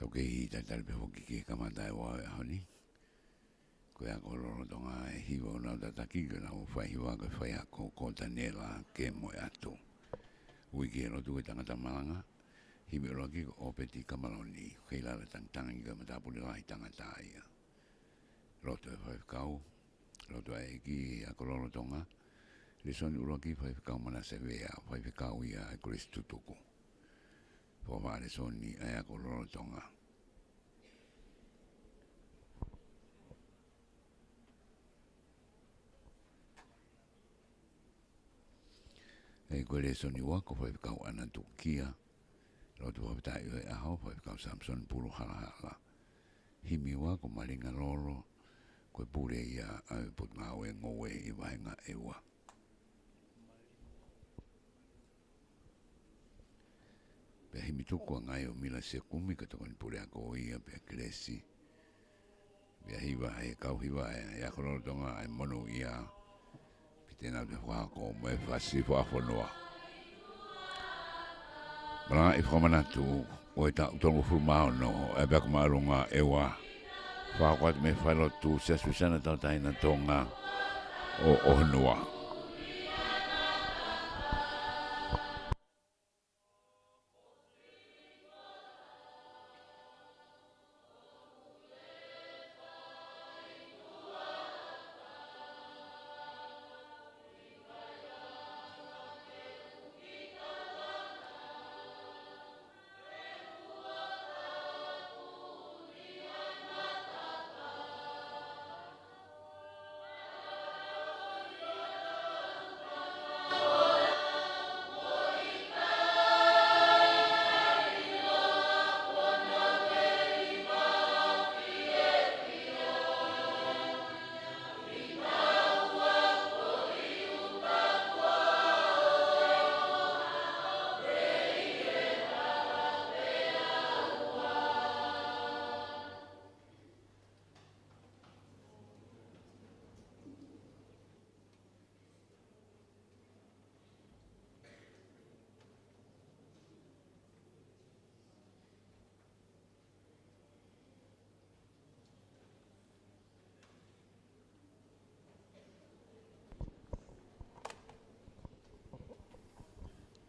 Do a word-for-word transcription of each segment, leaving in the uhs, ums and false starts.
ʻOku kei talitali pē foki ki he kamata ʻa e ʻaho ni. Ko e ako lolotonga ʻa e hiva ʻoku nau tataki, ko ʻenau faihiva ko e faiako ko Taniela Kemoeatu. Ui ki he lotu ko e tangata malanga, himi ʻuluaki ko ʻOpeti Kamaloni, ko e lala tangitangi ko e matāpule lahi tangata ia. Lotu ʻa e faifekau, lotu ʻa e ʻEiki ʻi he ako lolotonga, lēsoni ʻuluaki faifekau Manase Vea, faifekau ia ʻa e Kolisi Tutuku. Fakavaʻa lēsoni ʻa e ako lolotonga. ʻA ia ko e lēsoni ua ko faifekau ʻAna Tukia, lotu fakafetaʻi ʻo e ʻaho, faifekau Samson Pulu Halahala. Himi ua ko Malinga Lolo, ko e pule ia ʻa e Potungāue Ngoue ʻi he vāhenga ʻe ua. Pea himi tuku ʻa Ngaio Mila Siakumi, ko e tokoni puleako ia, pea Kelesi. Pea hiva ʻa e kau hiva ʻa e ako lolotonga ʻa e Monūʻia, Pitena Te Fakahoko mo e Fasi Fakafonua. Malangaʻi fakamanatu ʻo e taʻu tolungofulu mā ono ʻa e ʻapiako māʻolunga ʻEua. Fakahoko atu mei he falelotu Siasi Uēsiliana Tauʻatāina Tonga ʻo ʻOhonua.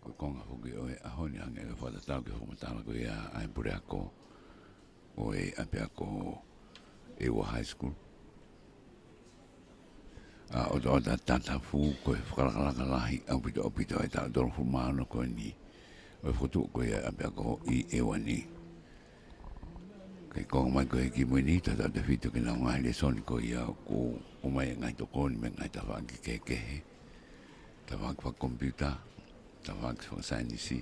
Ko e konga foki ʻo e ʻaho ni hangē ko e fakatatau ki he fakamatala ko ia ʻa e puleako ʻo e ʻapiako ʻEua High School. ʻA, ʻotaʻota tatafu ko e fakalakalaka lahi ʻaupito ʻaupito ʻa e taʻu tolungofulu mā ono ko eni ʻo e fokotuʻu ko ia ʻapiako ʻi ʻEua ni. Kae konga mai ko e kimuʻa ni, tautautefito ki heʻenau ngaahi lēsoni ko ia ʻoku ʻomai e ngaahi tokoni mei he ngaahi tafaʻaki kehekehe, tafaʻaki fakakomipiuta, tafaʻaki fakasaienisi.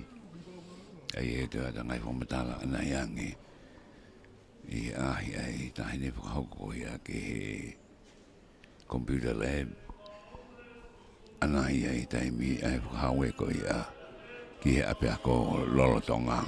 ʻA ia ʻe toe ʻatā ngaahi fakamatala ʻanai ange ʻi he ʻaʻahi ʻa e taʻahine fakahoko ia ki he computer lab. ʻAnai ʻa e taimi ʻa e fakahāue ko ia ki he ʻapiako lolotonga.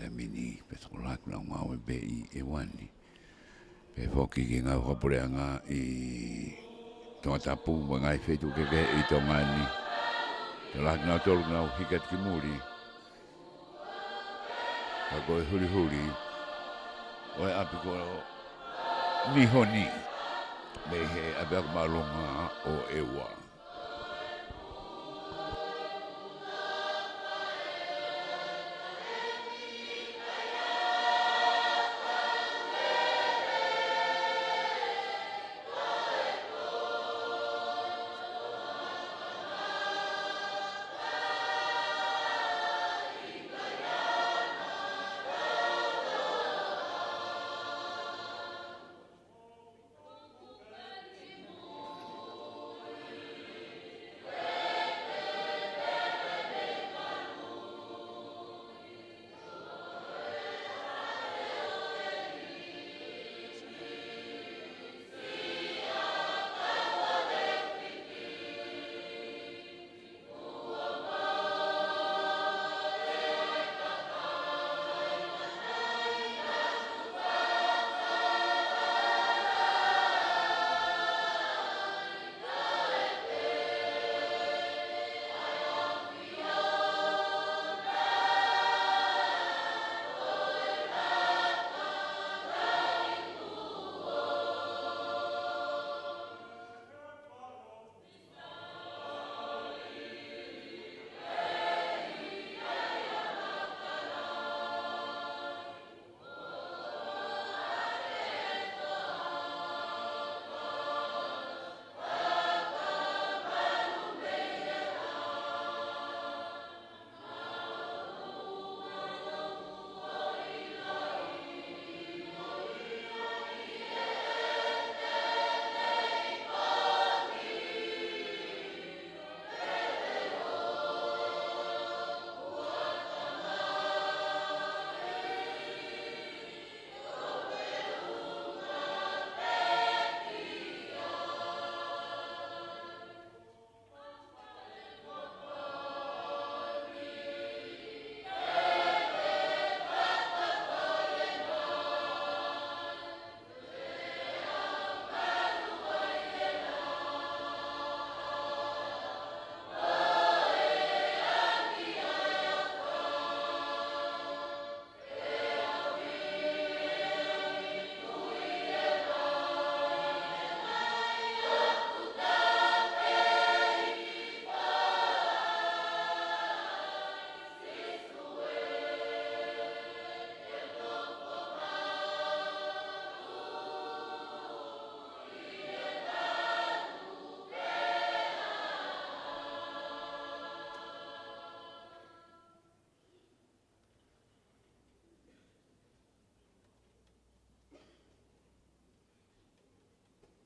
taimi ni, pea tokolahi ʻoku nau ngāue pē ʻi ʻEua ni. Pea foki ki he ngāue fakapuleʻanga ʻi Tongatapu, mo e ngaahi feituʻu kehekehe ʻi Tonga ni. Tokolahi kinautolu ʻoku nau hiki atu ki muli. Ka ko e hulihuli ʻo e ʻapi ko Niho ni, mei he ʻapiako māʻolunga ʻo ʻEua.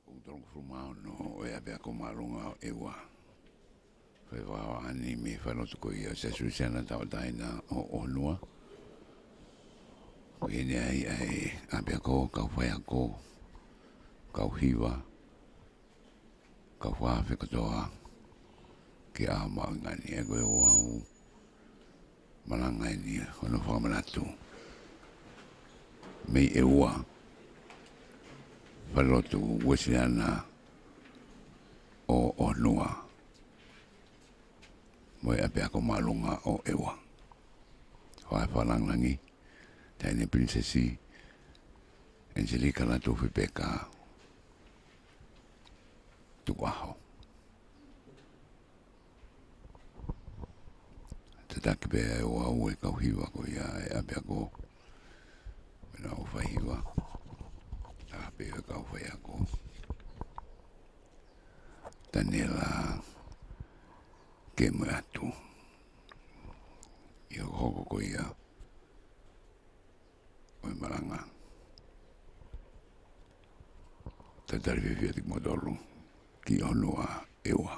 Ko e tolungofulu mā ono ʻo e ʻapiako māʻolunga ʻo ʻEua. Fai fakavahaʻa ni mei he falelotu ko ia ʻo Sēsū Lusiana Tauʻatāina ʻo ʻOhonua. Ko eni ai ʻa e ʻapiako, kau faiako, kau hiva, kau fakaafe kotoa ki he ʻaho mahuʻinga ni. ʻA ia ko e ouau malanga eni hono fakamanatu mei ʻEua, falelotu Uēsiliana ʻo ʻOhonua, mo e ʻapiako māʻolunga ʻo ʻEua. Fai fakalāngilangi, Taʻahine Pilinisesi ʻAngelika Lātūfuipeka Tukuʻaho. Tataki pē ʻe he ouau e kau hiva ko ia ʻa e ʻapiako, mo ʻenau faihiva. Tataki pē ʻe he kau faiako, Taniela Kemoeatu, ʻi he hokohoko ko ia ʻo e malanga. Talitali fiefia kimoutolu ki ʻOhonua, ʻEua.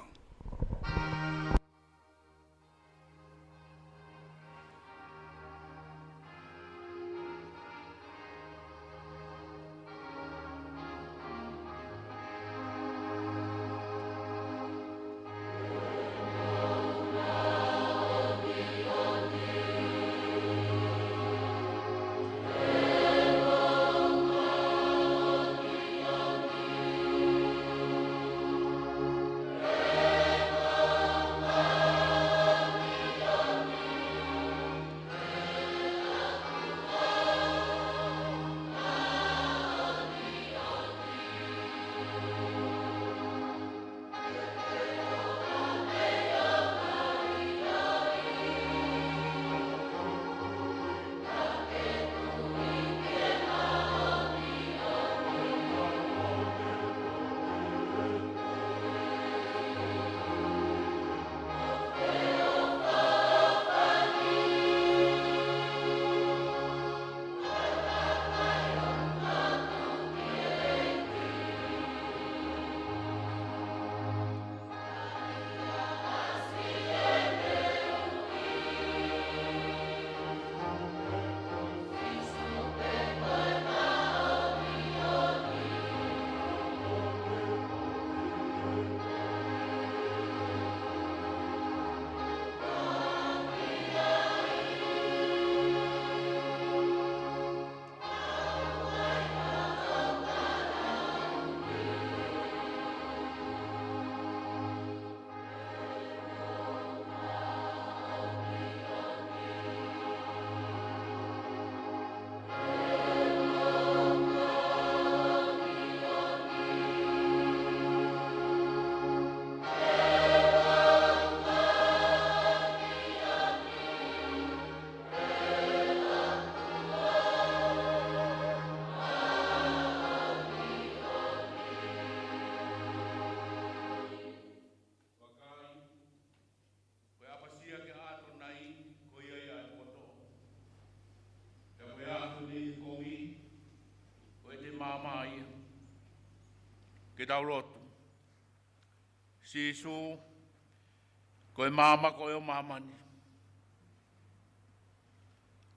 Ke tau lotu. Sīsū, ko e maama koe ʻo māmani.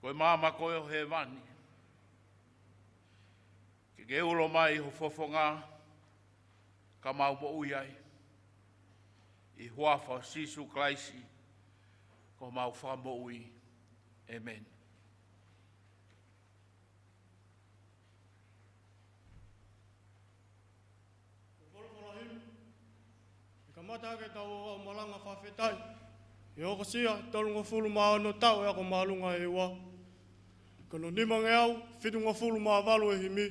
Ko e maama koe ʻo hēvani. Ke ke ulo mai ho fofonga, ka mau moʻui ai. ʻI he huafa ʻo Sīsū Kalaisi, ko homau Fakamoʻui. ʻĒmeni. Ko e folofola himi, ʻe kamata ʻaki ʻetau malanga fakafetaʻi, ʻi he hokosia tolungofulu mā ono taʻu ʻo e ako māʻolunga ʻe ua. Ko hono nimangeau fitungofulu mā valu ʻo e himi,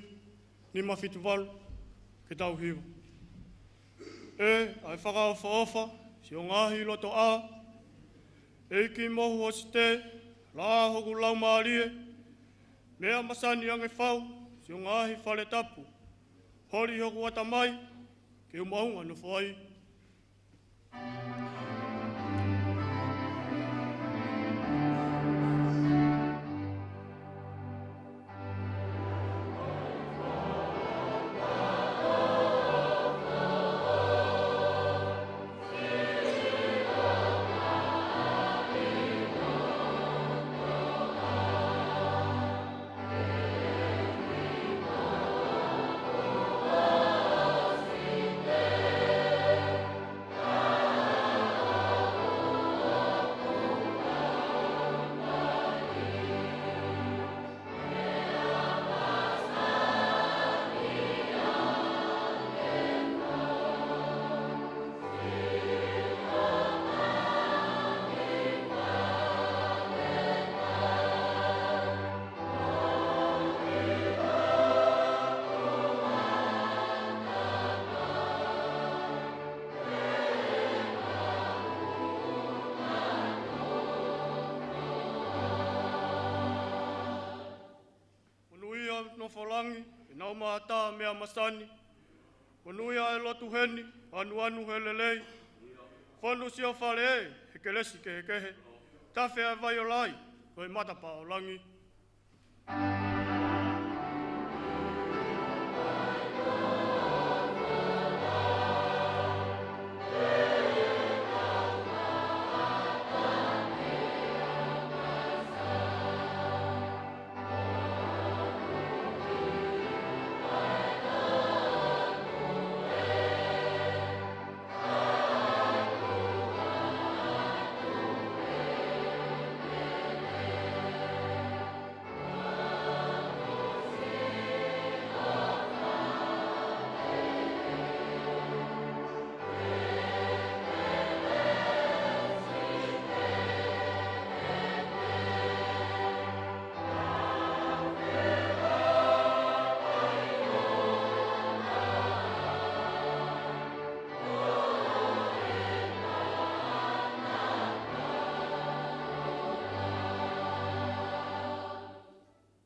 nima fitu valu, ke tau hiva. ʻE ʻa e fakaʻofoʻofa, siʻo ngaahi lotoʻā, ʻEiki mohu ʻo Site, laʻā hoku laumālie, meʻa masani ange fau, siʻo ngaahi fale tapu, holi hoku ʻatamai, ke u maʻunga nofo ai. Monūʻia nofo langi, ʻenau mātā meʻa masani. Monūʻia e lotu heni, anuanu he lelei. Fonu siʻo fale ē, he kelesi kehekehe. Tafe ʻa e vai ʻo Lai, ko e matapā ʻo langi.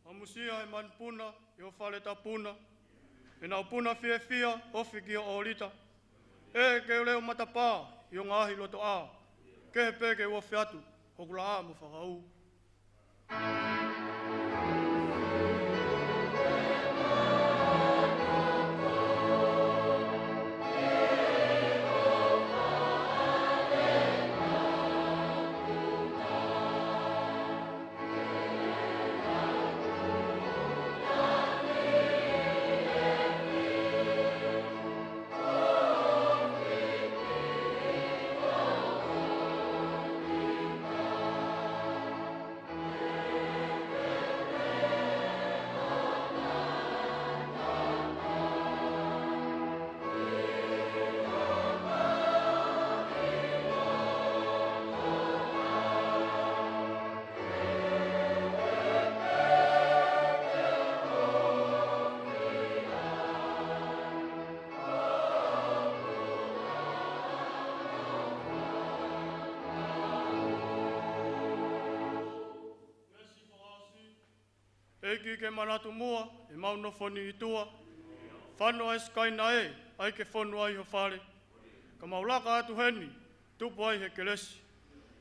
ʻAmusia e manupuna ʻi ho fale tapu na, ʻenau puna fiefia, ofi ki ho ʻōlita. ʻE ke u leʻo matapā ʻi ho ngaahi lotoʻā, kehe pē ke u ofi atu, hoku laʻā mo fakaū. ʻEiki, ke manatu muʻa ʻemau nofo ni ʻi tuʻa. Fano ʻa e sikaina ē, ʻai ke fonu ai ho fale. Ka mau laka atu heni, tupu ai he kelesi.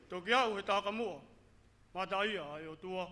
Toki aʻu he taʻaka muʻa, mataʻia ʻa e ʻOtua.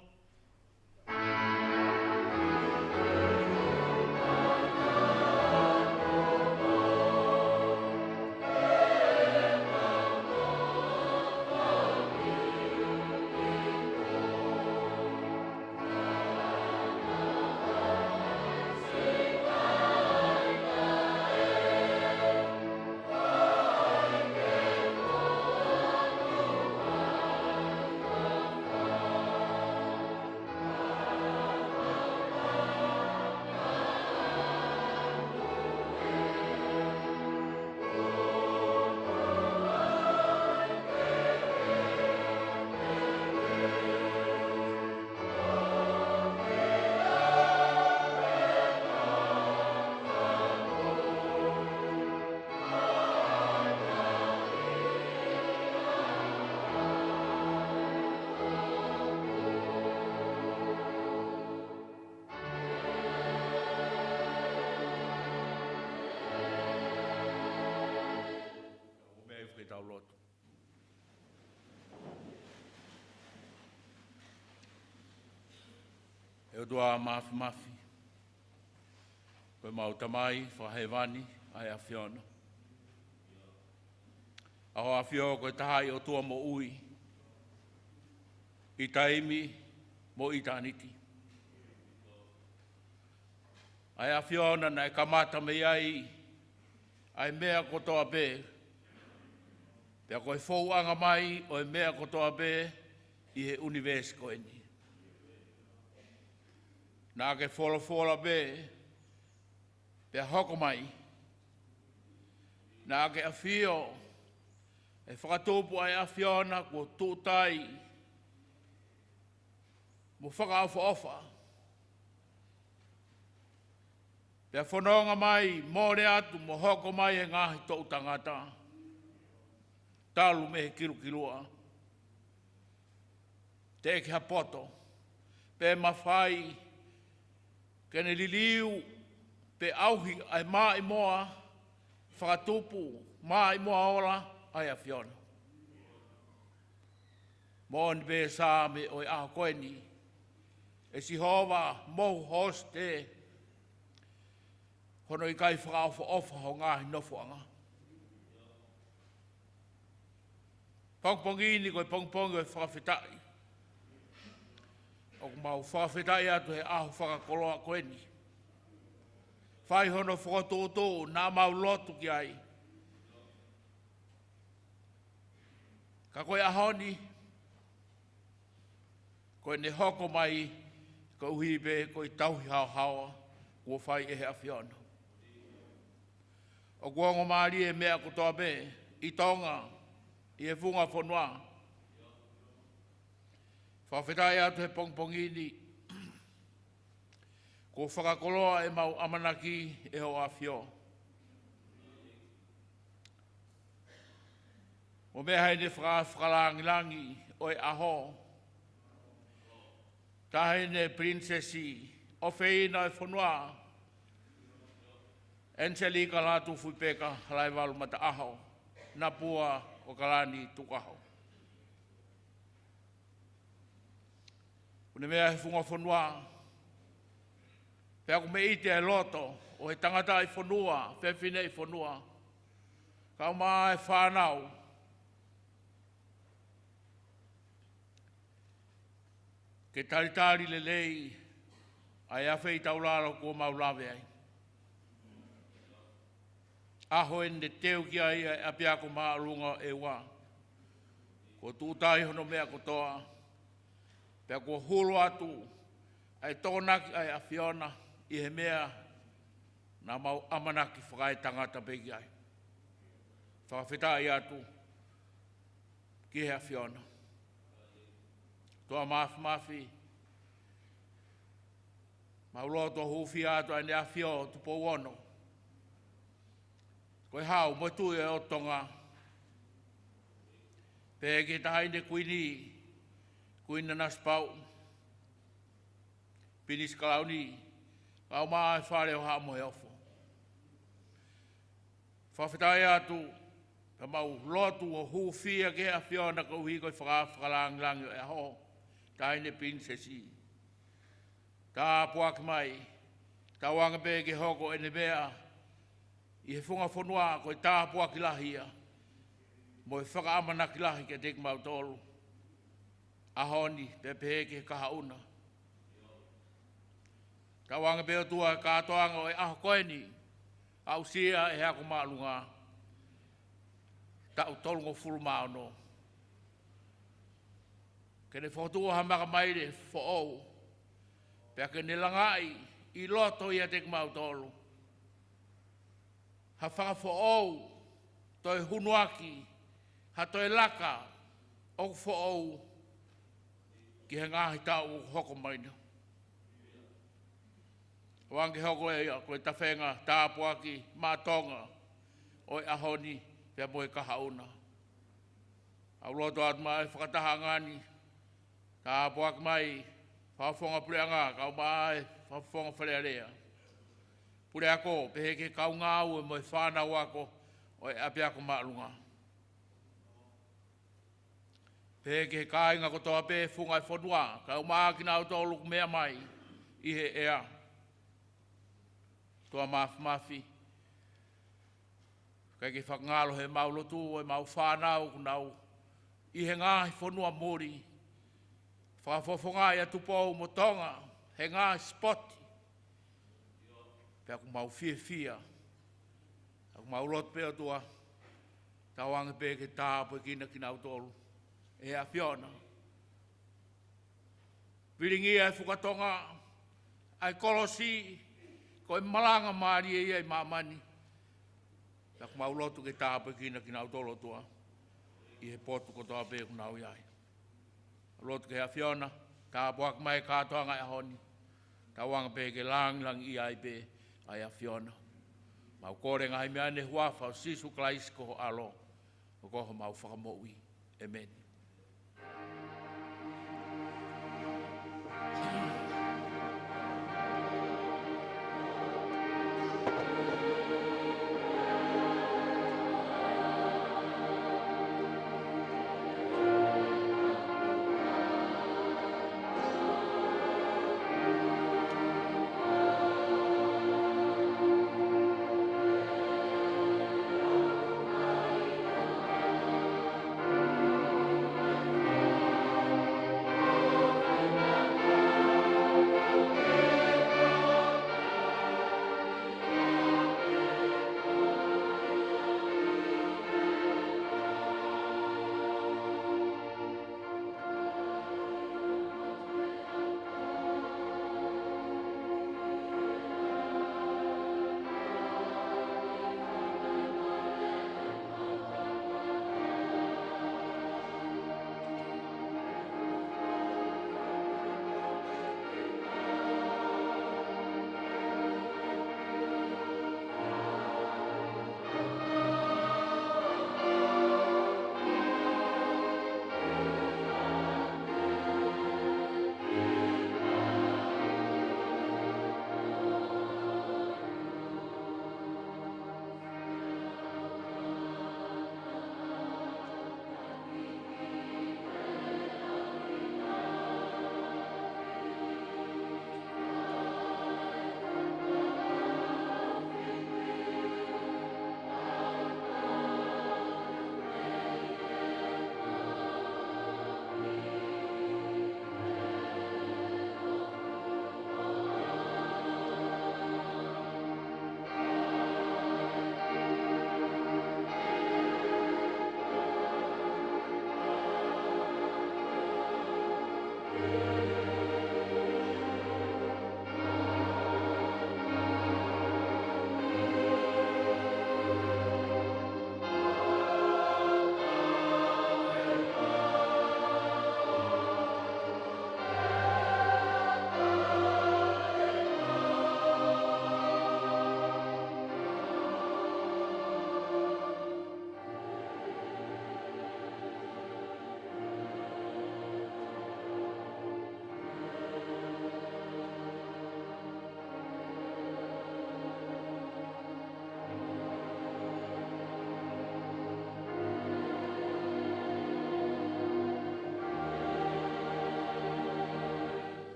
Lotu. ʻE ʻOtua Māfimafi, ko ʻemau Tamai fakahēvani ʻa e ʻAfiona. ʻA hoʻo ʻAfio ko e taha ʻi ʻOtua moʻui, ʻi taimi mo ʻitāniti. ʻA e ʻAfiona naʻe kamata mei ai ʻa e meʻa kotoa pē, pea ko e fouʻanga mai ʻo e meʻa kotoa pē ʻi he ʻunivēsi ko eni. Naʻa ke folofola pē, pea hoko mai. Naʻa ke ʻafio, ʻe fakatupu ʻa e ʻAfiona kuo tūʻuta ai mo fakaʻofoʻofa. Pea fononga mai, mole atu mo hoko mai e ngaahi toʻu tangata, talu mei he kilukilua, teʻeki ha poto pe mafai ke ne liliu pe ʻauhi ʻa e maʻimoa fakatupu, maʻimoa ola ʻa e ʻAfiona. Moʻoni pē Saame ʻo e ʻaho ko eni, ʻE Sihova, mou hosite, hono ʻikai fakaʻofoʻofa ho ngaahi nofoʻanga. Pongipongi ni ko e pongipongi ʻo e fakafetaʻi. ʻOku mau fakafetaʻi atu he ʻaho fakakoloa ko eni. Fai hono fokotuʻutuʻu naʻa mau lotu ki ai. Ka ko e ʻaho ni, ko ʻene hoko mai, koeʻuhi pē ko e tauhi haohaoa kuo fai ʻe he ʻAfiona. ʻOku ongo mālie e meʻa kotoa pē, ʻi Tonga, ʻi he funga fonua. Fakafetaʻi atu he pongipongi ni, kuo fakakoloa ʻemau ʻamanaki ʻe hoʻo ʻAfio. Mo meʻa heʻene faka-, fakalāngilangi ʻo e ʻaho, Taʻahine Pilinisesi ʻofeina ʻo e fonua, Angelika Lātūfuipeka Halaevalu Mataʻaho, Napua ʻOkalani Tukuʻaho. ʻOku ne meʻa he funga fonua, pea ʻoku meʻite e loto ʻo e tangataʻi fonua, fefineʻi fonua, kaeʻumaʻā e fānau, ke talitali lelei ʻa e afeitaulalo kuo mau lave ai. ʻAho eni ne teu ki ai ʻa e ʻapiako māʻolunga ʻo ʻEua. Kuo tūʻuta ai hono meʻa kotoa, pea kuo hulu atu ʻa e tokonaki ʻa e ʻAfiona ʻi he meʻa naʻa mau ʻamanaki fakaetangata pē ki ai. Fakafetaʻi atu ki he ʻAfiona. ʻOtua Māfimafi, mau lotu ʻo hūfia atu ʻa ʻEne ʻAfio Tupou Ono, ko e Hau mo e Tuʻi ʻo Tonga, pehē ki he Taʻahine Kuini, Kuini Nanasipauʻu Pilinisi Kalauni, kaeʻumaʻā e Fale ʻo Haʻamoheofo. Fakafetaʻi atu, pea mau lotu ʻo hūfia ki he ʻAfiona koeʻuhi ko e faka-, fakalāngilangi ʻo e ʻaho, Taʻahine Pilinisesi. Tāpuaki mai, tauange pē ke hoko ʻene meʻa ʻi he funga fonua ko e tāpuaki lahi ia, mo e fakaʻamanaki lahi kiate kimautolu. ʻAho ni, pea pehē ki he kahaʻu na. Tauange pē ʻOtua e kātoanga ʻo e ʻaho ko eni, aʻusia ʻe he ako māʻolunga, taʻu tolungofulu mā ono. Ke ne fokotuʻu ha makamaile foʻou, pea ke ne langaʻi ʻi loto ʻiate kimautolu ha fakafoʻou, toe hunuaki, ha toe laka ʻoku foʻou ki he ngaahi taʻu ʻoku hoko mai na. Tauange ke hoko ia ko e tafenga tāpuaki maʻa Tonga ʻo e ʻaho ni pea mo e kahaʻu na. ʻOku lotu atu mai e fakatahaʻanga ni, tāpuaki mai Fakafofonga Puleʻanga, kaeʻumaʻā e Fakafofonga Fale Alea, Puleako, pehē ki he kau ngāue mo e fānau ako ʻo e ʻapiako māʻolunga. Pehē ki he kāinga kotoa pē funga e fonua, kae ʻumaʻā kinautolu ʻoku meʻa mai ʻi he ʻea. ʻOtua Māfimafi, ʻikai ke fakangalo heʻemau lotu ʻemau fānau ʻoku nau ʻi he ngaahi fonua muli, fakafofongaʻi ʻa Tupou mo Tonga he ngaahi sipoti. Pea ʻoku mau fiefia, ʻoku mau lotu pē ʻOtua, tauange pē ke tāpuekina kinautolu ʻe he ʻAfiona. Vilingia e fuka Tonga, ʻa e kolosi, ko e malanga mālie ia ʻi māmani. Pea ʻoku mau lotu ke tāpuekina kinautolu ʻOtua ʻi he potu kotoa pē ʻoku nau ʻi ai. Lotu ki he ʻAfiona, tāpuaki mai e kātoanga e ʻaho ni. Tauange pē ke langilangiʻia ai pē ʻa e ʻAfiona. Mau kole e ngaahi meʻa ni he huafa ʻo Sīsū Kalaisi ko ho ʻAlo, ʻoku ko homau Fakamoʻui. ʻĒmeni.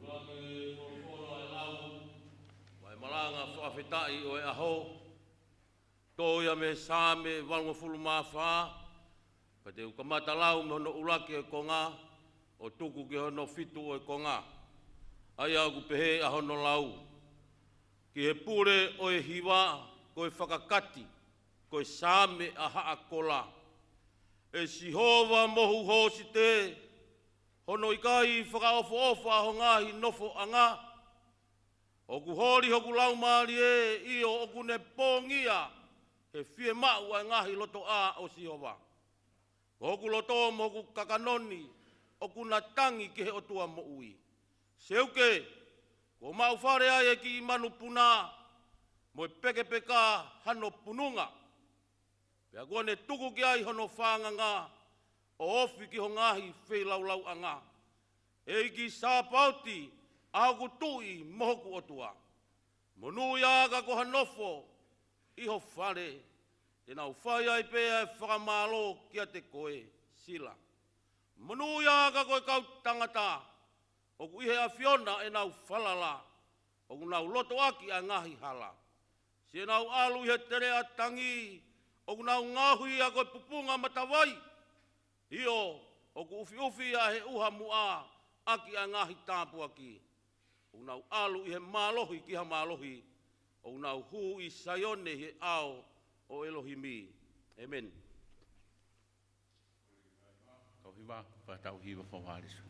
Ko e folofola ʻo e lau, mo e malanga fakafetaʻi ʻo e ʻaho, tō ia mei he Saame valungofulu mā fā, pea te u kamata lau mei hono ʻuluaki ʻo e konga, ʻo tuku ki hono fitu ʻo e konga. ʻA ia ʻoku pehē ʻa hono lau. Ki he pule ʻo e hiva, ko e fakakati, ko e Saame ʻa Haʻa Kola. ʻE Sihova mohu hōsite, hono ʻikai fakaʻofoʻofa ho ngaahi nofoʻanga. ʻOku holi hoku laumālie, ʻio ʻoku ne pongia he fiemaʻu ʻa e ngaahi lotoʻā ʻo Sihova. Ko hoku loto mo hoku kakano ni ʻoku na tangi ki he ʻOtua moʻui. Seuke, kuo maʻu fale ai e kiʻi manupuna, mo e pekepeka hano pununga. Pea kuo ne tuku ki ai hono fānganga, ʻo ofi ki ho ngaahi feilaulauʻanga. ʻEiki Sāpaoti, ʻa hoku Tuʻi mo hoku ʻOtua. Monūʻia ā ka ko ha nofo ʻi ho fale. te nau fai ai pē ʻa e fakamālō kiate koe, Sila. Monūʻia ā ka ko e kau tangata, ʻoku ʻi he ʻAfiona ʻenau falala, ʻoku nau lotoʻaki ʻa e ngaahi hala. Siʻenau ʻalu ʻi he teleʻa tangi, ʻoku nau ngaohi ʻa ko e pupunga matavai. ʻIo, ʻoku ʻufiʻufi ʻa e ʻuha muʻa ʻaki ʻa e ngaahi tāpuaki. ʻOku nau ʻalu ʻi he mālohi ki ha mālohi, ʻoku nau hū ʻi Saione ʻi he ʻao ʻo ʻElohimi. ʻĒmeni. Kau hiva, fakatau hiva fo vālisu.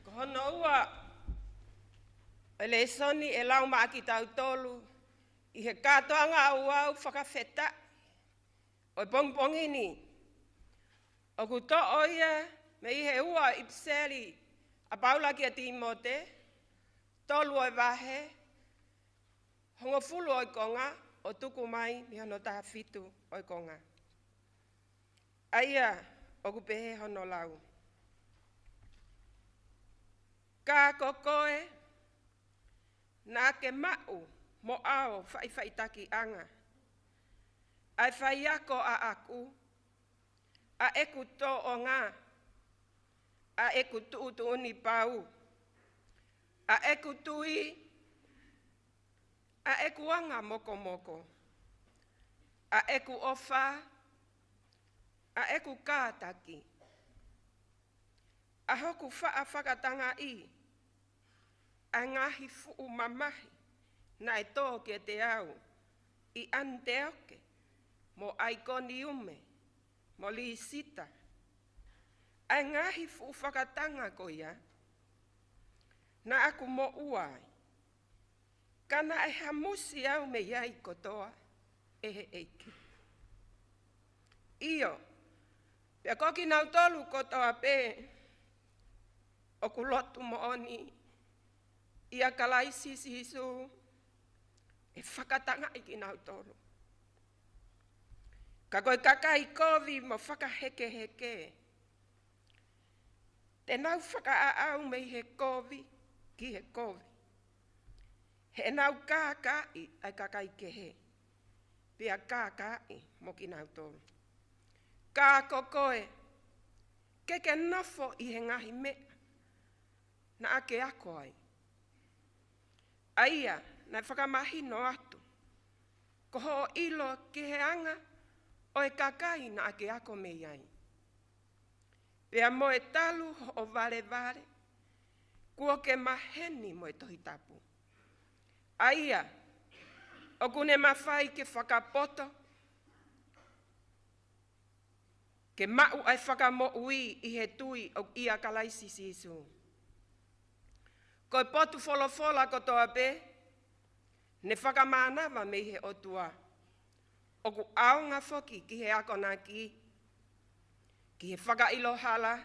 Ko hono ua ʻo e lēsoni ʻe lau maʻa kitautolu ʻi he kātoanga ʻo e fakafetaʻi ʻo e pongipongi ni, ʻoku toʻo ia mei he ua ʻipiseli ʻa Paula kia Tīmote, tolu ʻo e vahe, hongofulu ʻo e konga, ʻo tuku mai mei hono taha fitu ʻo e konga. ʻA ia ʻoku pehē hono lau: Ka ko koe, naʻa ke maʻu mo ʻao faʻifaʻitakiʻanga, ʻa e faiako ʻaʻaku, ʻa ʻeku tōʻonga, ʻa ʻeku tuʻutuʻuni pau, ʻa ʻeku tui, ʻa ʻeku anga mokomoko, ʻa ʻeku ʻofa, ʻa ʻeku kātaki, ʻa hoku faʻa fakatangaʻi ʻa e ngaahi fuʻu mamahi naʻe tō kiate au ʻi ʻAniteoke mo ʻAikoniume mo Lisita, ʻa e ngaahi fuʻu fakatanga ko ia naʻa ku moʻua ai, ka naʻe hamusi au mei ai kotoa ʻe he ʻEiki. ʻIo, pea ko kinautolu kotoa pē ʻoku lotu moʻoni ʻia Kalaisi Sīsū, ʻe fakatangaʻi kinautolu. Ka ko e kakai kovi mo fakahekeheke, te nau fakaʻaʻau mei he kovi ki he kovi, he ʻenau kākaaʻi ʻa e kakai kehe, pea kākaaʻi mo kinautolu. Ka ko koe, ke ke nofo ʻi he ngaahi meʻa naʻa ke ako ai, ʻa ia naʻe fakamahino atu ko hoʻo ʻilo ki he anga ʻo e kakai naʻa ke ako mei ai, pea mo e talu hoʻo valevale kuo ke maheni mo e Tohi Tapu, ʻa ia ʻoku ne mafai ke fakapoto, ke maʻu ʻa e fakamoʻui ʻi he tui ʻoku ʻia Kalaisi Sīsū. Ko e potu folofola kotoa pē ne fakamānava mei he ʻOtua, ʻoku ʻaonga foki ki he akonaki, ki he fakaʻilo hala,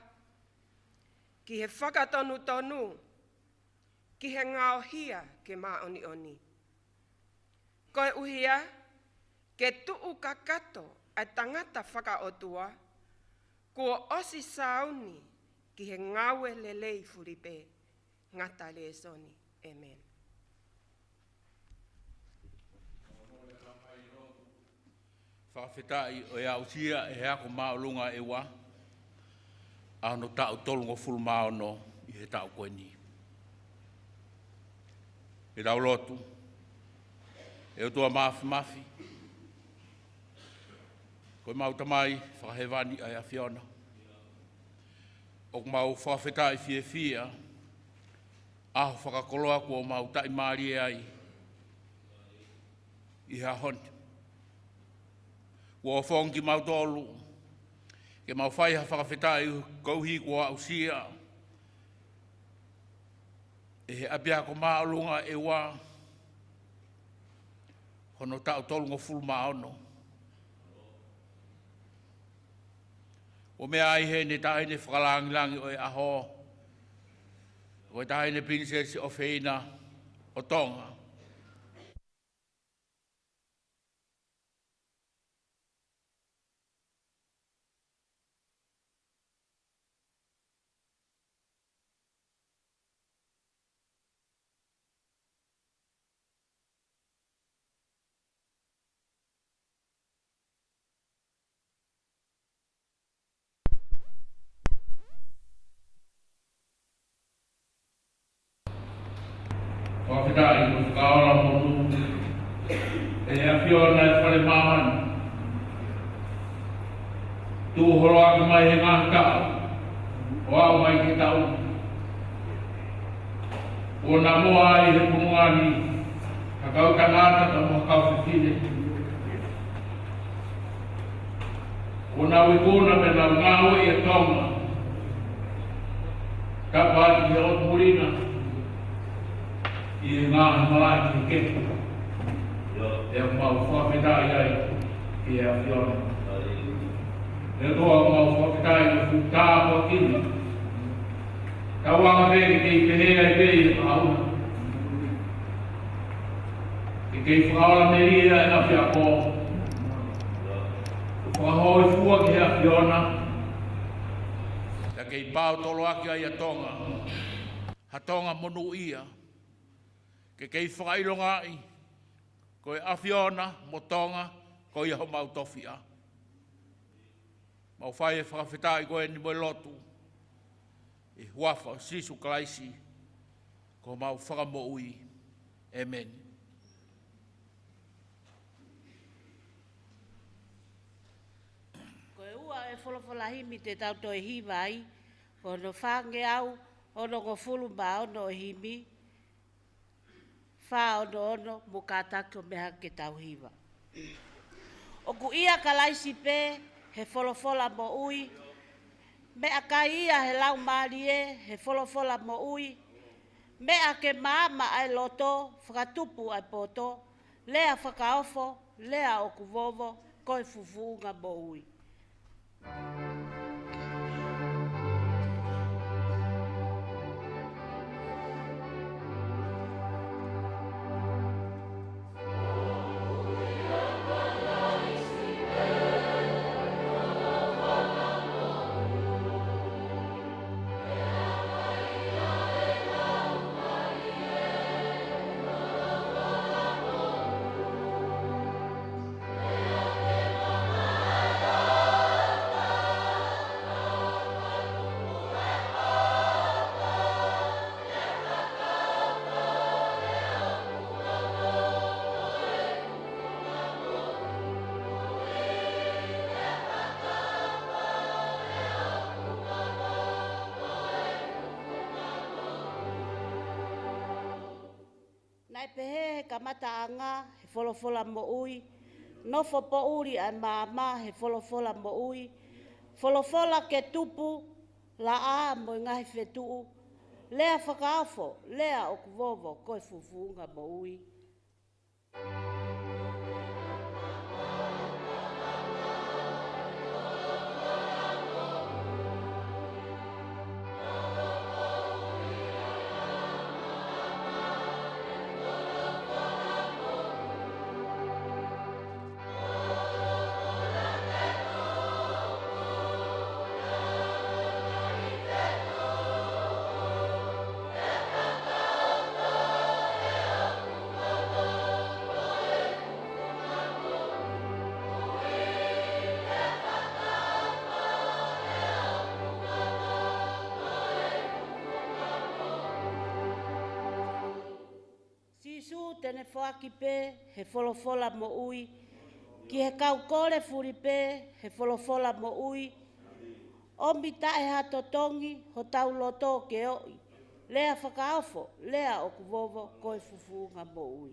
ki he fakatonutonu, ki he ngaohia ke māʻoniʻoni. Koeʻuhi ke tuʻu kakato ʻa e tangata fakaʻotua kuo ʻosi sāuni ki he ngāue lelei fulipē. Ngata lēsoni. ʻĒmeni. Fakafetaʻi ʻo e aʻusia ʻe he Ako Māʻolunga ʻEua ʻa hono taʻu tolungofulu mā ono ʻi he taʻu ko eni. ʻE tau lotu. ʻE ʻOtua Māfimafi, ko ʻemau Tamai Fakahēvani ʻa e ʻAfiona, ʻoku mau fakafetaʻi fiefia ʻa hoʻo fakakoloa kuo mau taʻimālie ai ʻi he ʻaho ni. Kuo ʻofongi kimautolu ke mau fai ha fakafetaʻi koeʻuhi kuo aʻusia ʻe he ʻApiako Māʻolunga ʻEua hono taʻu tolungofulu mā ono. ʻO meʻa ai heʻene taʻahine fakalāngilangi ʻo e ʻaho, ko e Taʻahine Pilinisesi ʻofeina ʻo Tonga. Fakafetaʻi mo fakaola monū ʻe he ʻAfiona e fale māmani. Tuʻu holo atu mai he ngaahi taʻu ʻo aʻu mai ki he taʻu ni. Kuo namoa ai he pununga ni ha kau tangata pea mo ha kau fefine. Kuo nau ikuna pea nau ngāueʻi ʻa Tonga, tapu atu ki he ʻOtu Muli na, ʻi he ngaahi malaʻe kehekehe. ʻOku mau fakafetaʻi ai ki he ʻAfiona. ʻE ʻOtua, ʻoku mau fakafetaʻi ʻi he fuʻu tāpuaki ni. Tauange pē ke kei pehē ai pē ʻi he kahaʻu na. Ke kei fakaola melie ʻa e ʻapiako. Fakahōifua ki he ʻAfiona. Pea kei paotoloaki ai ʻa Tonga, ha Tonga monūʻia. Ke kei fakaʻilongaʻi ko e ʻAfiona mo Tonga, ko ia homau tofiʻa. Mau fai e fakafetaʻi ko eni mo e lotu ʻi he huafa ʻo Sīsū Kalaisi, ko homau Fakamoʻui. ʻĒmeni. e folofola himi te tau toe hiva ai, ko hono fāngeau onongofulu mā ono ʻo e himi, fā ono ono, mo kātaki ʻo meʻa ke tau hiva. ʻOku ʻia Kalaisi pē he folofola moʻui, meʻakai ia he Laumālie he folofola moʻui, meʻa ke maama ʻa e loto, fakatupu ʻa e poto, lea fakaofo, lea ʻoku vovo, ko e fufuʻunga moʻui. Naʻe pehē he kamataʻanga he folofola moʻui, nofo poʻuli ʻa e maama he folofola moʻui, folofola ke tupu, laʻā mo e ngaahi fetuʻu, lea fakaofo, lea ʻoku vovo, ko e fufuʻunga moʻui. Sīsū te ne foaki pē he folofola moʻui, ki he kau kole fuli pē he folofola moʻui, ʻomi taʻe ha totongi hotau loto ke oʻi, lea fakaofo, lea ʻoku vovo, ko e fufuʻunga moʻui.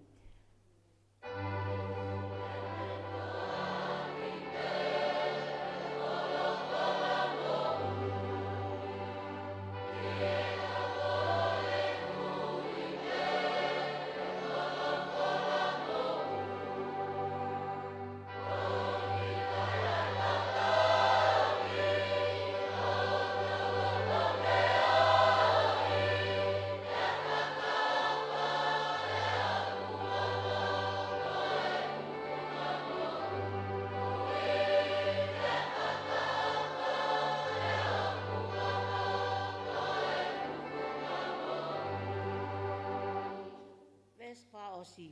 Veesi fakaʻosi.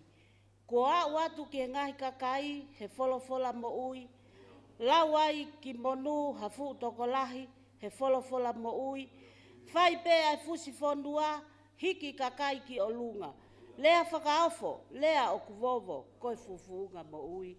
Kuo aʻu atu ki he ngaahi kakai he folofola moʻui, lau ai ki monū ha fuʻu tokolahi he folofola moʻui, fai pē ʻa e fusi fonua, hiki kakai ki ʻolunga. Lea fakaofo, lea ʻoku vovo, ko e fufuʻunga moʻui.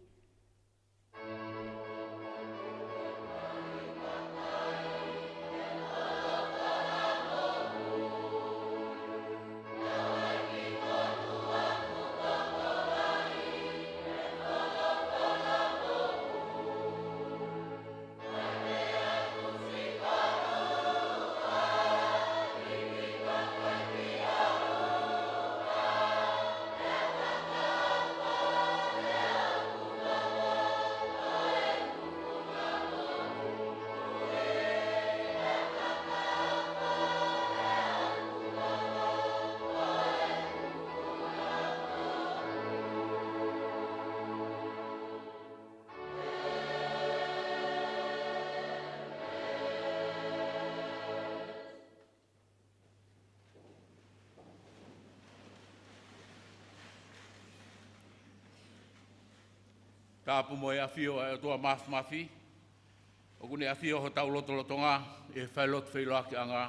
Tapu mo e ʻafio ʻa e ʻOtua Māfimafi, ʻoku ne ʻafio hotau lotolotonga ʻi he failotu feʻiloakiʻanga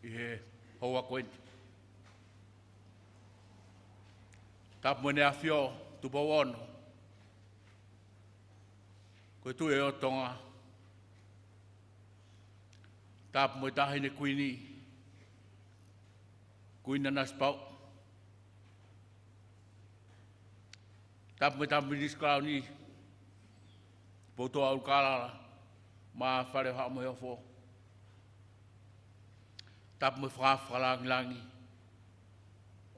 ʻi he houa ko eni. Tapu mo ʻene ʻafio Tupou Ono, Ko e Tuʻi ʻo Tonga. Tapu mo e Taʻahine Kuini, Kuini Nanasipauʻu. Tapu mo e Tapu Minisitā Kalauni, Poutoa ʻUlukalala, mo e Fale ʻo Haʻa Moheofo. Tapu mo e fakaafe fakalangilangi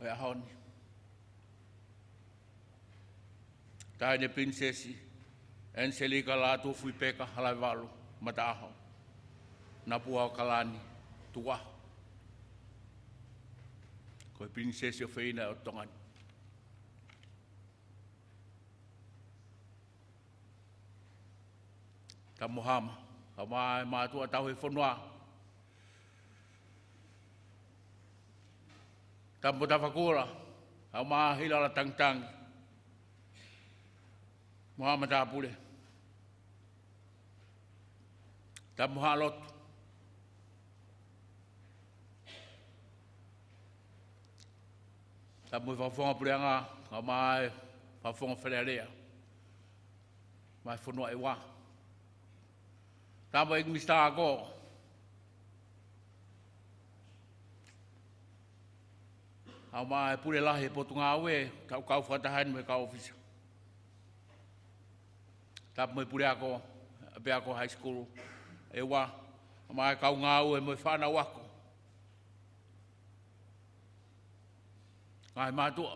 ʻo e ʻaho ni. Taʻahine Pilinisesi ʻAniselika Lātūfuipeka Halaevalu Mataʻaho, Napua ʻo Kalani Tukuʻaho. Ko e Pilinisesi ʻofeina ʻo Tonga ni. Tapu mo Hama, kae ʻumaʻā e mātuʻa tauhi fonua. Tapu mo Tafakura, kae ʻumaʻā Hilala Tangitangi, mo Hama Tāpule. Tapu mo Haʻalotu. Tapu mo e Fakafofonga Puleʻanga, kae ʻumaʻā e Fakafofonga Fale Alea, mo e fonua ʻe ua. Tapu mo e ʻEiki Minisitā Ako, kae ʻumaʻā e pule lahi e Potungāue, kau kau fakataha ni mo e kau ʻōfisa. Tapu mo e puleako ʻa e ʻapiako high school ʻe ua, kae ʻumaʻā e kau ngāue mo e fānau ako. Ngaahi mātuʻa.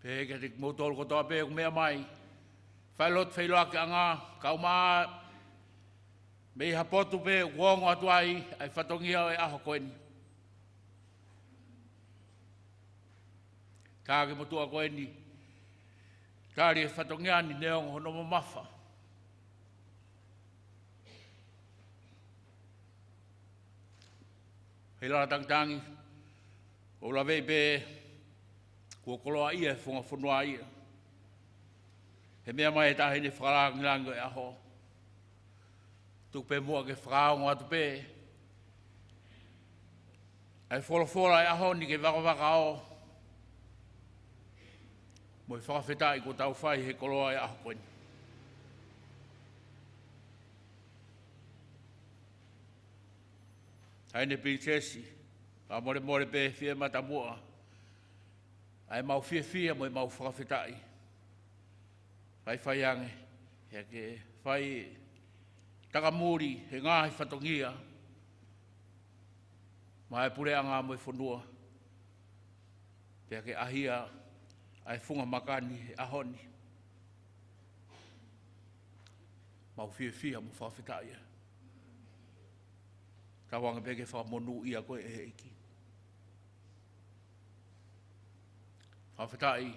Pehē kiate kimoutolu kotoa pē ʻoku meʻa mai. Fai lotu feiloakiʻanga, kae ʻumaʻā mei ha potu pē ʻoku ongo atu ai ʻa e fatongia ʻo e ʻaho ko eni. Ka ki motuʻa ko eni, tali e fatongia ni neongo hono mamafa. Hilala Tangitangi, ʻoku ou laveʻi pē kuo koloaʻia e funga fonua ia. He meʻa mai e Taʻahine Fakalangilangi ʻo e ʻaho. Tuku pē muʻa ke fakaongo atu pē ʻa e folofola ʻo e ʻaho ni ke vakavakao mo e fakafetaʻi kuo tau fai he koloa ʻo e ʻaho ko eni. Taʻahine Pilinisesi, fakamolemole pē fie matamuʻa ʻa ʻemau fiefia mo ʻemau fakafetaʻi. Faifai ange, he ke fai takamuli he ngaahi fatongia maʻa e puleʻanga mo e fonua. Pea ke ʻahia ʻa e funga maka ni he ʻaho ni. Mau fiefia mo fakafetaʻi. Tauange pē ke fakamonūʻia koe ʻe he ʻEiki. Fakafetaʻi,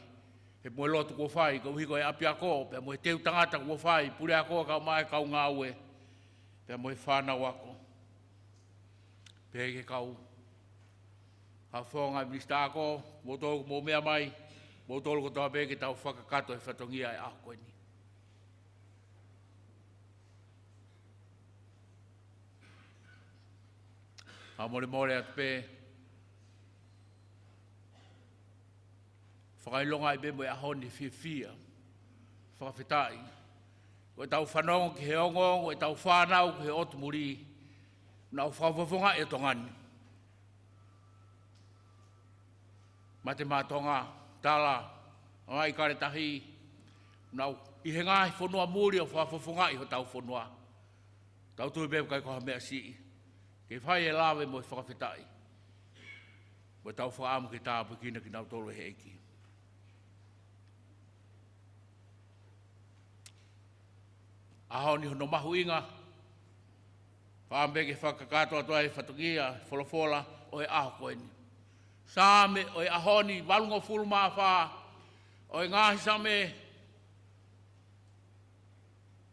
he mo e lotu kuo fai, koeʻuhi ko e ʻapiako, pea mo e teu tangata kuo fai, puleako kae ʻumaʻā e kau ngāue, pea mo e fānau ako. Pea ki he kau Fakafofonga Minisitā Ako, moutolu ʻoku mou meʻa mai, moutolu kotoa pē ke tau fakakakato e fatongia ʻo e ʻaho ko eni. Fakamolemole atu pē, fakaʻilongaʻi pē mo e ʻaho ni fiefia, fakafetaʻi. Ko ʻetau fanongo ki he ongoongo ʻetau fānau ki he ʻotu muli, nau fakafofongaʻi ʻa Tonga ni. Mate Maʻa Tonga, tala, ʻa e kale tahi, nau ʻi he ngaahi fonua muli ʻo fakafofongaʻi hotau fonua. Tau tui pē ʻikai ko ha meʻa siʻi ke fai e lave mo e fakafetaʻi. Mo ʻetau fakaʻamu ke tāpuekina kinautolu ʻe he ʻEiki. ʻAho ni hono mahuʻinga, fakaʻamu pē ke fakakakato atu ai e fatongia, folofola ʻo e ʻaho ko eni. Saame ʻo e ʻaho ni, valungofulu mā fā ʻo e ngaahi Saame,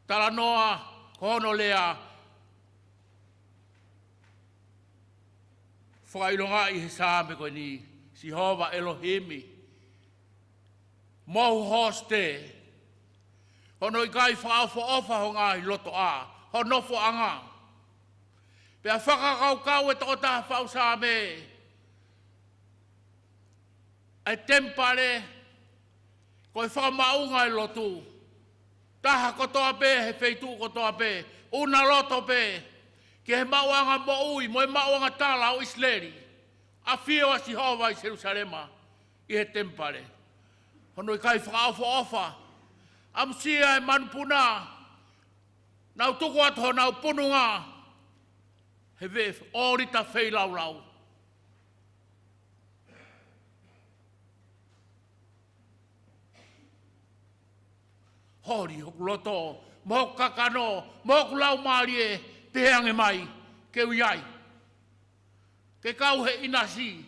talanoa, ko hono lea, fakaʻilongaʻi he Saame ko eni, Sihova ʻElohimi, mou hoste, hono ʻikai fakaʻofoʻofa ho ngaahi lotoʻā, ho nofoʻanga. Pea fakakaukau e tokotaha faʻu Saame, ʻa e temipale, Ko e fakamaʻunga e lotu. Taha kotoa pē, he feituʻu kotoa pē. ʻUna loto pē. Ki he maʻuʻanga moʻui, mo e maʻuʻanga tala ʻo ʻIsileli. ʻAfio ʻa Sihova ʻi Selusalema, ʻi he temipale. Hono ʻikai fakaʻofoʻofa. ʻAmusia e manupuna. Nau tuku atu honau pununga. He veʻe ʻōlita feilaulau. Holi hoku loto, mo hoku kakano, mo hoku laumālie, pehē ange mai, ke u ʻi ai. Ke kau he ʻinasi,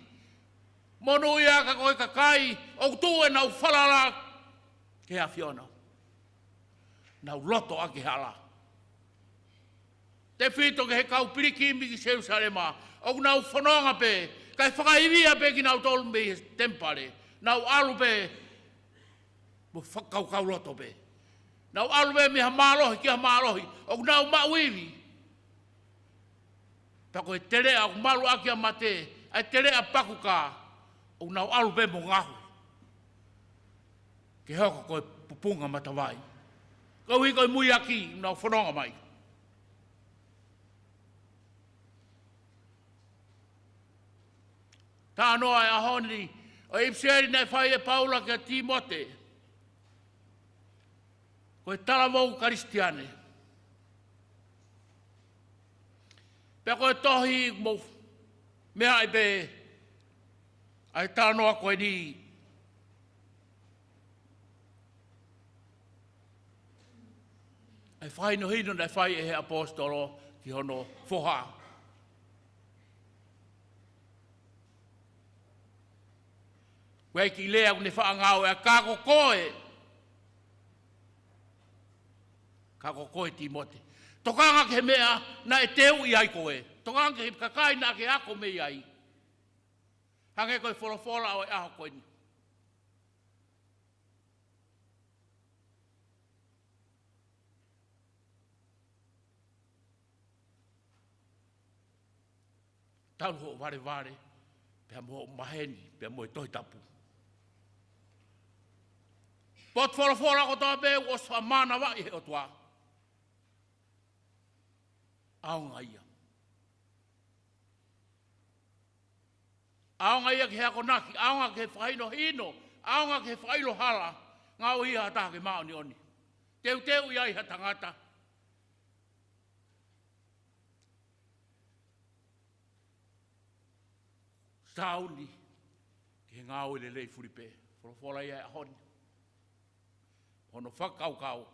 monūʻia ka ko e kakai, ʻoku tuʻu ʻenau falala, ki he ʻAfiona. Nau loto ʻaki e hala. Tefito ki he kau pilikimi ki Selusalema, ʻoku nau fononga pē, kae fakaivia pē kinautolu mei he temipale, nau ʻalu pē, mo fakakaukau loto pē. Nau ʻalu pē mei ha mālohi ki ha mālohi, ʻoku nau maʻu ivi. Pea ko e teleʻa ʻoku malu ʻaki ʻa mate, ʻa e teleʻa pakukā, ʻoku nau ʻalu pē mo ngaohi. Ke hoko ko e pupunga matavai. Koeʻuhi ko e muiaki, nau fononga mai. Talanoa e ʻaho ni, ʻo e ʻipiseli naʻe fai ʻe Paula kia Tīmote. Ko e talavou Kalisitiane. Pea ko e tohi mo meaʻi pē, ʻa e talanoa ko eni. ʻA e fakahinohino naʻe fai ʻe he ʻaposetolo ki hono foha. Ko e kiʻi lea ʻoku ne faʻa ngāueʻaki, ka ko koe. Ka ko koe Tīmote. Tokanga ki he meʻa naʻe teuʻi ai koe. Tokanga ki he kakai naʻa ke ako mei ai. Hangē ko e folofola ʻo e ʻaho ko eni. Talu hoʻo valevale, pea mo hoʻo maheni, pea mo e Tohi Tapu. Potu folofola kotoa pē, ʻoku ʻosi fakamānavaʻi ʻe he ʻOtua. ʻAonga ia. ʻAonga ia ki he akonaki, ʻaonga ki he fakahinohino, ʻaonga ki he fakaʻilo hala, ngāue ia ha taha ke māʻoniʻoni. Teuteu ia ʻi ha tangata. Sauni ki he ngāue lelei fulipē. Folofola ia e ʻaho ni. Hono fakakaukau,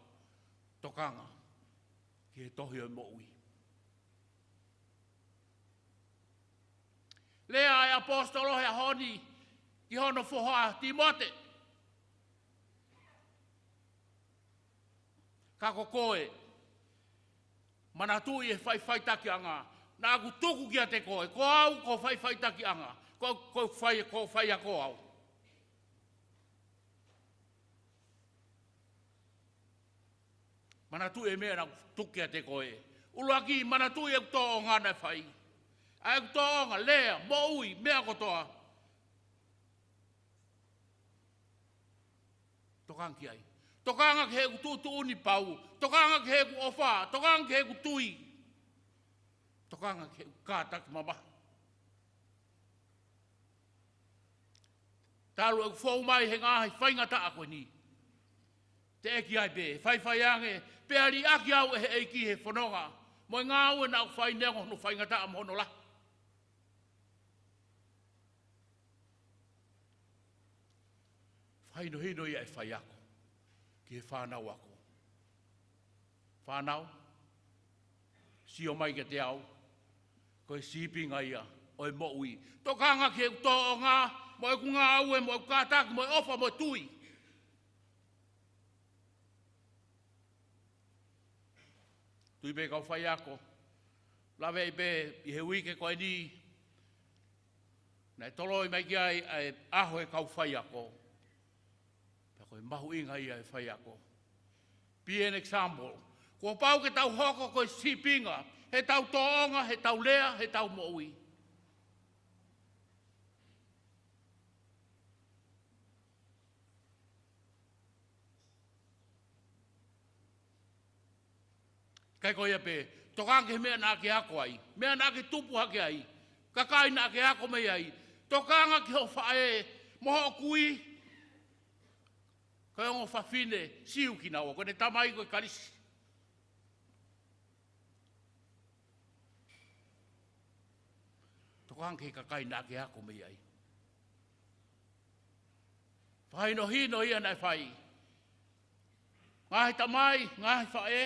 tokanga ki he tohi ʻo e moʻui. Lea e ʻaposetolo he ʻaho ni ki hono foha Tīmote. Ka ko koe, manatuʻi e faʻifaʻitakiʻanga naʻa ku tuku kiate koe, ko au ko e faʻifaʻitakiʻanga, ko, ko e fai, ko e faiako au. Manatuʻi e meʻa naʻa ku tuku kiate koe. ʻUluaki, manatuʻi ʻeku tōʻonga naʻe fai. ʻA ʻeku tōʻonga, lea, moʻui, meʻa kotoa. Tokanga ki ai. Tokanga ki heʻeku tuʻutuʻuni pau. Tokanga ki heʻeku ʻofa. Tokanga ki heʻeku tui. Tokanga ki heʻeku kātaki mamahi. Talu ʻeku fou mai he ngaahi faingataʻa ko eni. Teʻeki ai pē, faifai ange, pea liʻaki au ʻe he ʻEiki he fononga. Mo e ngāue naʻa ku fai neongo hono faingataʻa mo hono lahi. Fakahinohino ia e faiako ki he fānau ako. Fānau, sio mai kiate au, ko e sīpinga ia ʻo e moʻui. Tokanga ki heʻeku tōʻonga, mo ʻeku ngāue, mo ʻeku kātaki, mo e ʻofa, mo e tui. Tui pē kau faiako. Laveʻi pē ʻi he uike ko eni. Naʻe toloi mai ki ai ʻa e ʻaho e kau faiako. Pea ko e mahuʻinga ia e faiako. Be an example. Kuo pau ke tau hoko ko e sīpinga. Heʻetau tōʻonga, heʻetau lea, heʻetau moʻui. Kae ko ia pē, tokanga ki he meʻa naʻa ke ako ai, meʻa naʻa ke tupu hake ai, kakai naʻa ke ako mei ai, tokanga ki hoʻo faʻē mo hoʻo kui, ko e ongo fafine Siu kinaua, ko ʻene tamai ko e Kalisi. Tokanga ki he kakai naʻa ke ako mei ai. Fakahinohino ia naʻe fai. Ngaahi tamai, ngaahi faʻē,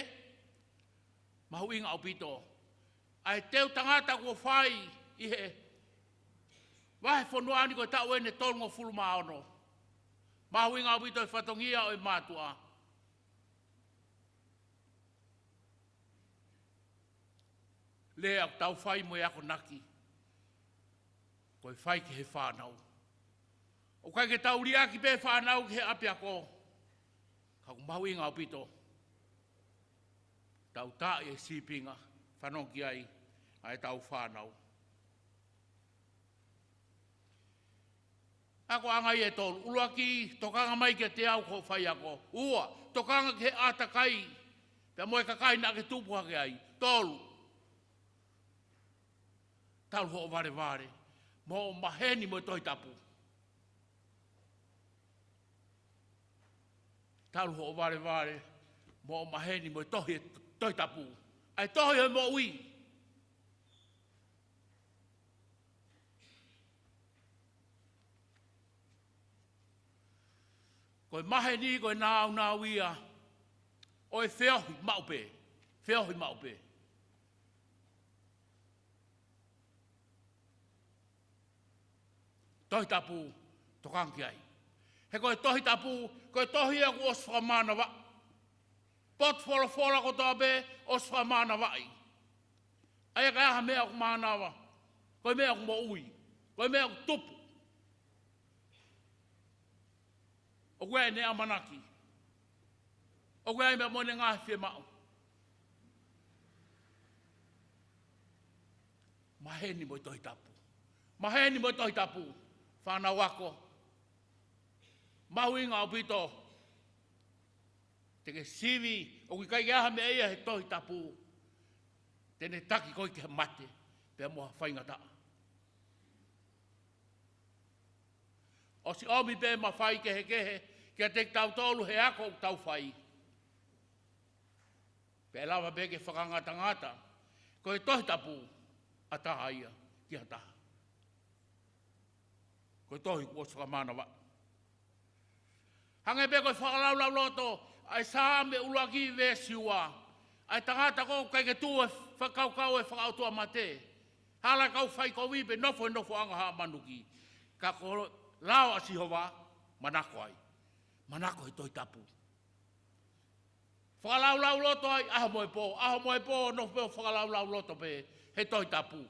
mahuʻinga ʻaupito. ʻA e teu tangata kuo fai ʻi he vahefonua ni ko e taʻu eni ʻe tolungofulu mā ono. Mahuʻinga ʻaupito e fatongia ʻo e mātuʻa. Lea ʻoku tau fai mo e akonaki, ko e fai ki he fānau. ʻOku ʻikai ke tau liʻaki pē fānau ki he ʻapiako, ka ʻoku mahuʻinga ʻaupito tau taaʻi e sīpinga, fanongo ki ai ʻa e tau fānau. Akoʻanga ia ʻe tolu. ʻUluaki, tokanga mai kiate au ko hoʻo faiako. Ua, tokanga ki he ʻātakai pea mo e kakai naʻa ke tupu hake ai. Tolu, talu hoʻo valevale mo hoʻo maheni mo e Tohi Tapu. Talu hoʻo valevale mo hoʻo maheni mo e Tohi, Tohi Tapu, ʻa e tohi ʻo e moʻui. Ko e maheni ko e nāunau ia ʻo e feohi maʻu pē. Feohi maʻu pē. Tohi Tapu, tokanga ki ai. He ko e Tohi Tapu, ko e tohi ia kuo ʻosi fakamānava. Potu folofola kotoa pē ʻosi fakamānavaʻi. ʻA ia ka ʻi ai ha meʻa ʻoku mānava, ko e meʻa ʻoku moʻui, ko e meʻa ʻoku tupu, ʻoku ʻi ai ʻene ʻamanaki, ʻoku ʻi ai meʻa mo ʻene ngaahi fiemaʻu. Maheni mo e Tohi Tapu. Maheni mo e Tohi Tapu. Fānau ako, mahuʻinga ʻaupito. Te ke sivi, ʻoku ʻikai ke ʻi ai ha meʻa ia he Tohi Tapu te ne taki koe ki he mate pea mo ha faingataʻa. ʻOsi ʻomi pē mafai kehekehe kiate kitautolu he ako ʻoku tau fai. Pea ʻe lava pē ke fakangatangata ko e Tohi Tapu ʻa taha ia ki ha taha. Ko e tohi kuo ʻosi fakamānava. Hangē pē ko e fakalaulauloto ʻa e Saame ʻuluaki veesi ua. ʻA e tangata ko ē ʻoku ʻikai ke tuʻu he fakakaukau ʻo e fakaʻotuamate. Hala e kau faikovi pea nofo he nofoʻanga ʻo haʻa manuki. Ka ko e lao ʻa Sihova, manako ai. Manako he Tohi Tapu. Fakalaulauloto ai, ʻaho mo e pō, ʻaho mo e pō, nofo pē ʻo fakalaulauloto pē he Tohi Tapu.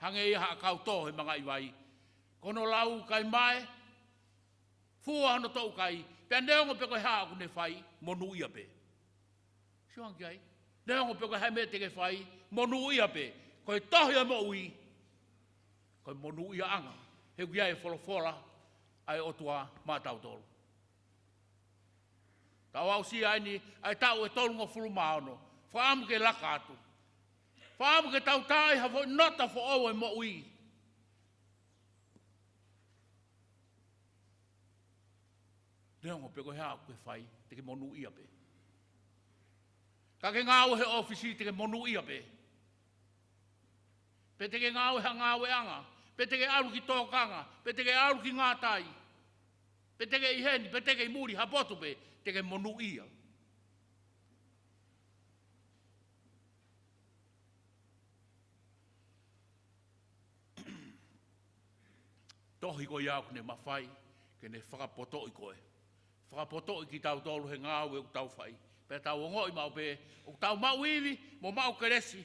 Hangē ia ha kau tō he mangaʻi vai. Ko hono lau kai mae, fua hono toʻu kai, pea neongo pe ko e hā ʻoku ne fai, monūʻia pē. Sio ange ki ai. Neongo pe ko e hā e meʻa te ke fai, monūʻia pē. Ko e tohi ʻo e moʻui, ko e monūʻiaʻanga. He ʻoku ʻi ai e folofola ʻa e ʻOtua maʻatautolu. Tau aʻusia eni ʻa e taʻu ʻe tolungofulu mā ono. Fakaʻamu ke laka atu. Fakaʻamu ke tau taaʻi ha foʻi nota foʻou ʻo e moʻui. Neongo pe ko e hā ʻoku ke fai, te ke monūʻia pē. Ka ke ngāue he ʻōfisi, te ke monūʻia pē. Pe te ke ngāue ha ngāueʻanga, pe te ke ʻalu ki tōkanga, pe te ke ʻalu ki ngātai, pe te ke ʻi heni, pe te ke ʻi muli ha potu pē, te ke monūʻia. Tohi ko ia ʻoku ne mafai ke ne fakapotoʻi koe. Fakapotoʻi kitautolu he ngāue ʻoku tau fai. Pea tau ongoʻi maʻu pē ʻoku tau maʻu ivi mo maʻu kelesi.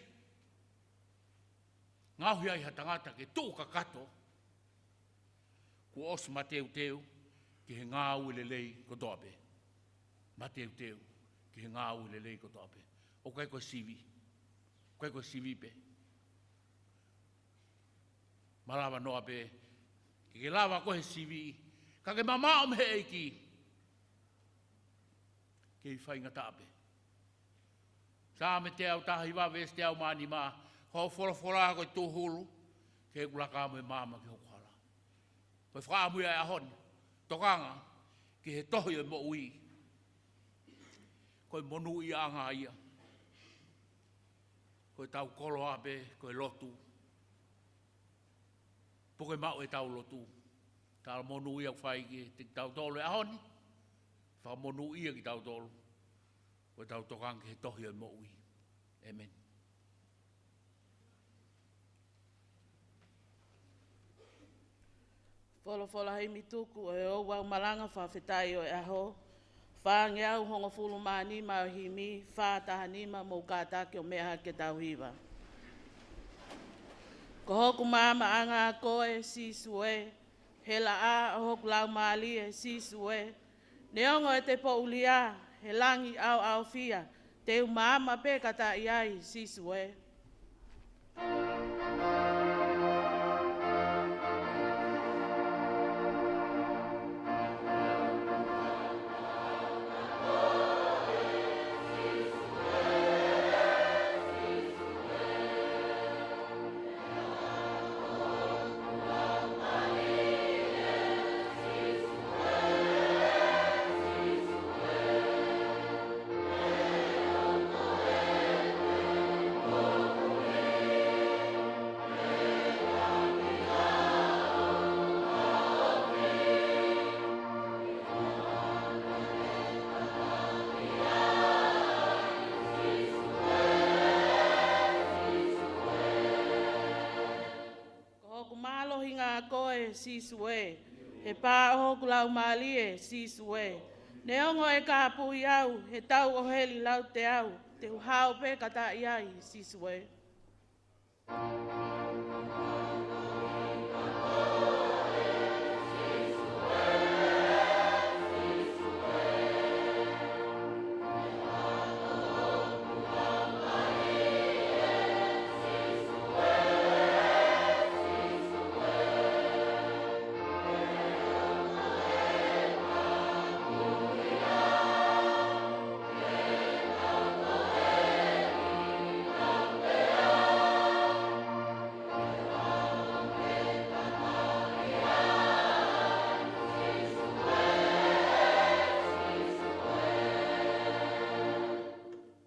Ngaohi ai ha tangata ke tuʻu kakato. Kuo ʻosi mateuteu ki he ngāue lelei kotoa pē. Mateuteu ki he ngāue lelei kotoa pē. ʻOku ʻikai ko e sivi. ʻOku ʻikai ko e sivi pē. Malava noa pē ke ke lava koe he sivi, ka ke mamaʻo mei he ʻEiki. kei faingataʻa pē. Saame teau taha hiva veesi teau mā nima, ko hoʻo folofola ko e tūhulu ki heʻeku laka mo e maama ki hoku hala. Ko e fakaʻamu ia ʻo e ʻaho ni, tokanga ki he tohi ʻo e moʻui. Ko e monūʻiaʻanga ia. Ko ʻetau koloa pē, ko e lotu. Puke maʻu ʻetau lotu. Tala monū ia ʻoku fai kiate kitautolu he ʻaho ni. Fakamonūʻia kitautolu. Ko ʻetau tokanga ki he tohi ʻo e moʻui. ʻĒmeni. Folofola himi tuku ʻo e ouau malanga fakafetaʻi ʻo e ʻaho. Fāngeau hongofulu mā nima ʻo e himi, fā taha nima, mou kātaki ʻo meʻa hake ke tau hiva. Ko hoku maamaʻanga koe, Sīsū ē, he laʻā ʻo hoku laumālie, Sīsū ē, neongo ʻete poʻulia he langi ʻaoʻaofia, te u maama pē kataʻi ai, Sīsū ē. Ko hoku mālohinga koe, Sīsū ē, he pā ʻo hoku laumālie, Sīsū ē, neongo ʻe kāpui au he tau ʻo heli lauteau, te u hao pē kataʻi ai, Sīsū ē.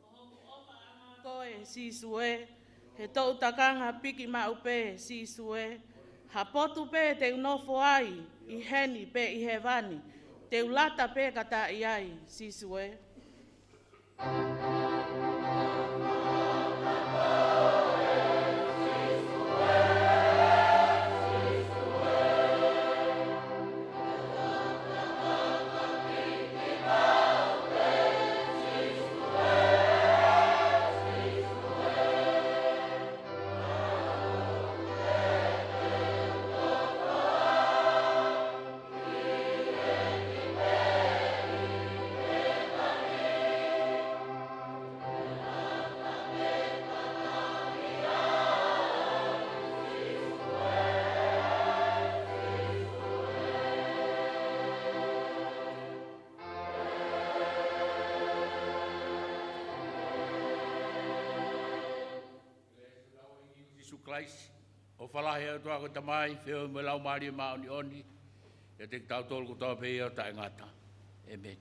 Ko hoku ʻofaʻanga koe, Sīsū ē, he toʻu takanga piki maʻu pē, Sīsū ē, ha potu pē te u nofo ai, ʻi heni pe ʻi hēvani, te u lata pē kataʻi ai, Sīsū ē. Sīsū Kalaisi, ʻofa lahi ʻa e ʻOtua ko e Tamai, feohi mo e Laumālie Māʻoniʻoni, ʻiate kitautolu kotoa pē ʻo taʻengata. ʻĒmeni.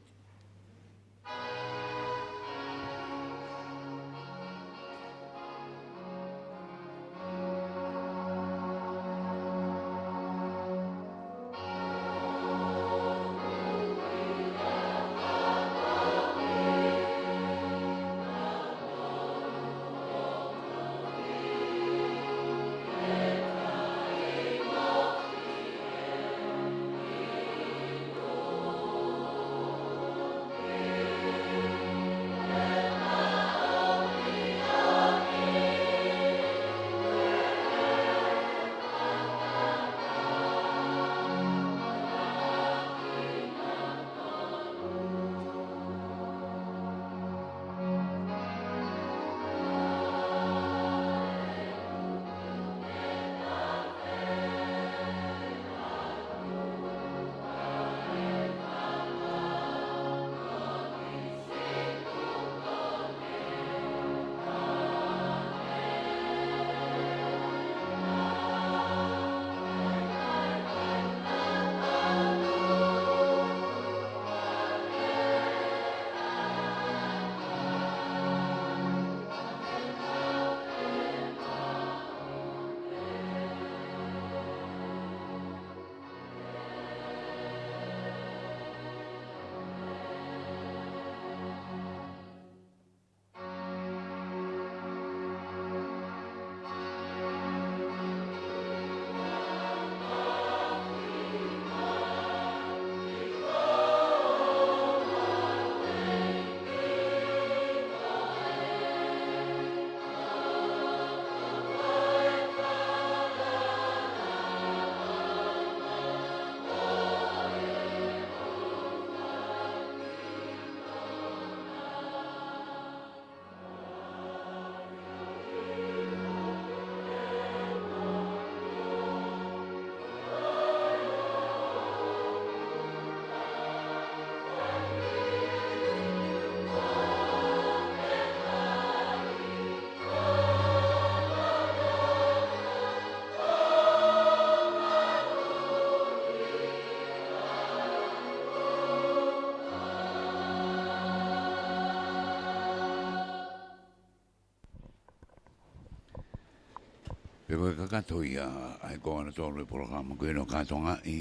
Pea ko e kakato ia ʻa e konga hono tolu ʻo e polokalama ko eni ʻo e Kātoanga ʻi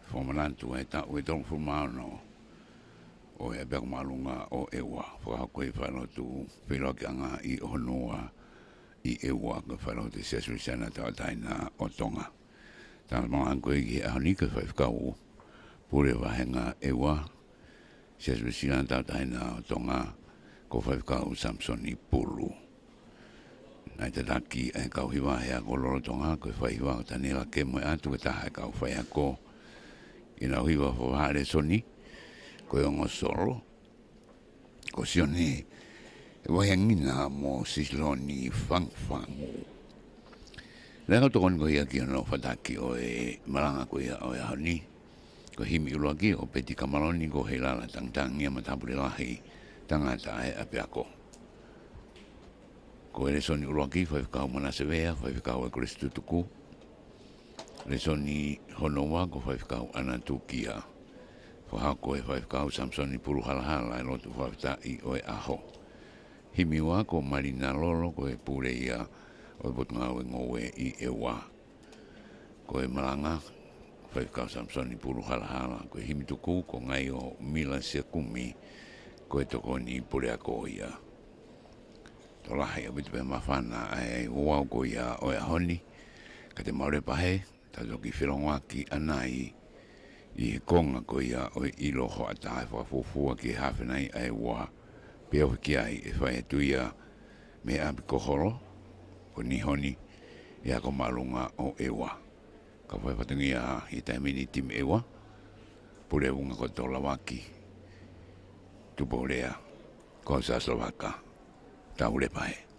Fakamanatu ʻa e taʻu ʻe tolungofulu mā ono ʻo e ʻApiako Māʻolunga ʻo ʻEua. Fakahoko ʻi he falelotu feʻiloakiʻanga ʻi ʻOhonua ʻi ʻEua, ko e falelotu ʻo e Siasi Uēsiliana Tauʻatāina ʻo Tonga. Tangata malanga ko ē ki he ʻaho ni ko e Faifekau Pule Vāhenga ʻEua, Siasi Uēsiliana Tauʻatāina ʻo Tonga, ko Faifekau Samisoni Pulu. Naʻe tataki ʻa e kau hiva he ako lolotonga, ko e faihiva ko Taniela Kemoeatu, ko e taha ʻo e kau faiako, ʻi heʻenau hiva fakavahaʻa lēsoni, ko e ongo solo, ko Sione Vaiangina mo Sisiloni Fangufangu. Lea kau tokoni ko ia ki hono fataki ʻo e malanga ko ia ʻo e ʻaho ni, ko e himi ʻuluaki ʻo Peti Kamaloni, Ko Heilala Tangitangi ʻa Matapule Lahi, Tangata ʻa e ʻApiako. Ko e lēsoni ʻuluaki, Faifekau Manase Vea, Faifekau ʻa e Kolisi Tutuku. Lēsoni hono ua, ko Faifekau ʻAna Tukia. Fakahoko ʻe Faifekau Samisoni Pulu Halahala ʻa e lotu fakafetaʻi ʻo e ʻaho. Himi ua, ko Malina Lolo, ko e pule ia ʻo e Potungāue Ngoue ʻi ʻEua. Ko e malanga, Faifekau Samisoni Pulu Halahala. Ko e himi tuku, ko Ngaio Mila Siakumi, ko e tokoni puleako ia. Tokolahi ʻaupito pē māfana ʻa e ouau ko ia ʻo e ʻaho ni, ka te mau lea pehē, tau toki felongoaki ʻanai ʻi he konga ko ia ʻo e ʻilo hoʻatā, ʻa e fakafuofua ki he haafe nai ʻa e ua, pea ofi ki ai ʻe fai atu ia mei he ʻapi ko Holo, ko Nihoni, ʻi he ako māʻolunga ʻo ʻEua. Kau faifatongia ʻi he taimi ni, timi ʻEua, Pule Vunga ko Tolauaki, Tupou Lea, ko au Sāslovaka, tau lea pehē.